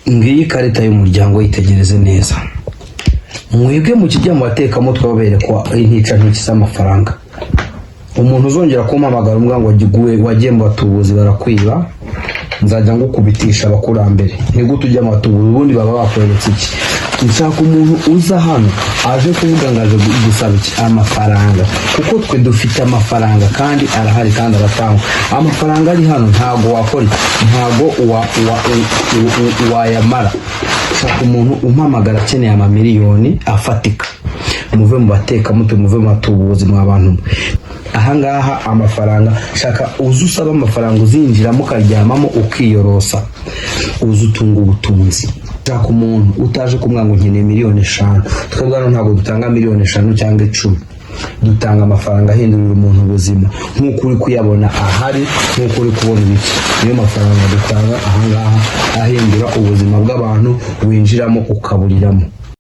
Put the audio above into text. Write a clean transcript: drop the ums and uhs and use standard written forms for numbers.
Ngiyi ikarita y'umuryango, yitegereze neza. Mwebwe mu kijya mu batekamutwe baberekwa intica ntikiza amafaranga. Umuntu uzongera kumpamagara umbwira ngo wagiye mu batubuzi barakwiba, nzajya ngukubitisha abakurambere. Ni gute ujya mu batubuzi? Ubundi baba bakweretse iki? Nshaka umuntu uza hano aje kuvuga ngo aje gusaba iki? Amafaranga. Kuko twe dufite amafaranga kandi arahari kandi aratangwa. Amafaranga ari hano ntago wakora iki? Ntago wayamara. Shaka umuntu umpamagara akeneye amamiliyoni afatika. Muve mu batekamutwe, muve mu batubuzi mwa bantu mwe. Ahangaha amafaranga, shaka uze usaba amafaranga, uzinjiramo ukaryamamo ukiyorosa, uze utunga ubutunzi. Shaka umuntu utaje kumwanga ngo nkeneye miliyoni 5. Twebwe hano ntabwo dutanga miliyoni 5 cyangwa 10, dutanga amafaranga ahindurira umuntu ubuzima nk'uko uri kuyabona ahari, nk'uko uri kubona ibiki. Niyo mafaranga dutanga ahangaha ahindura ubuzima bw'abantu, winjiramo ukaburiramo.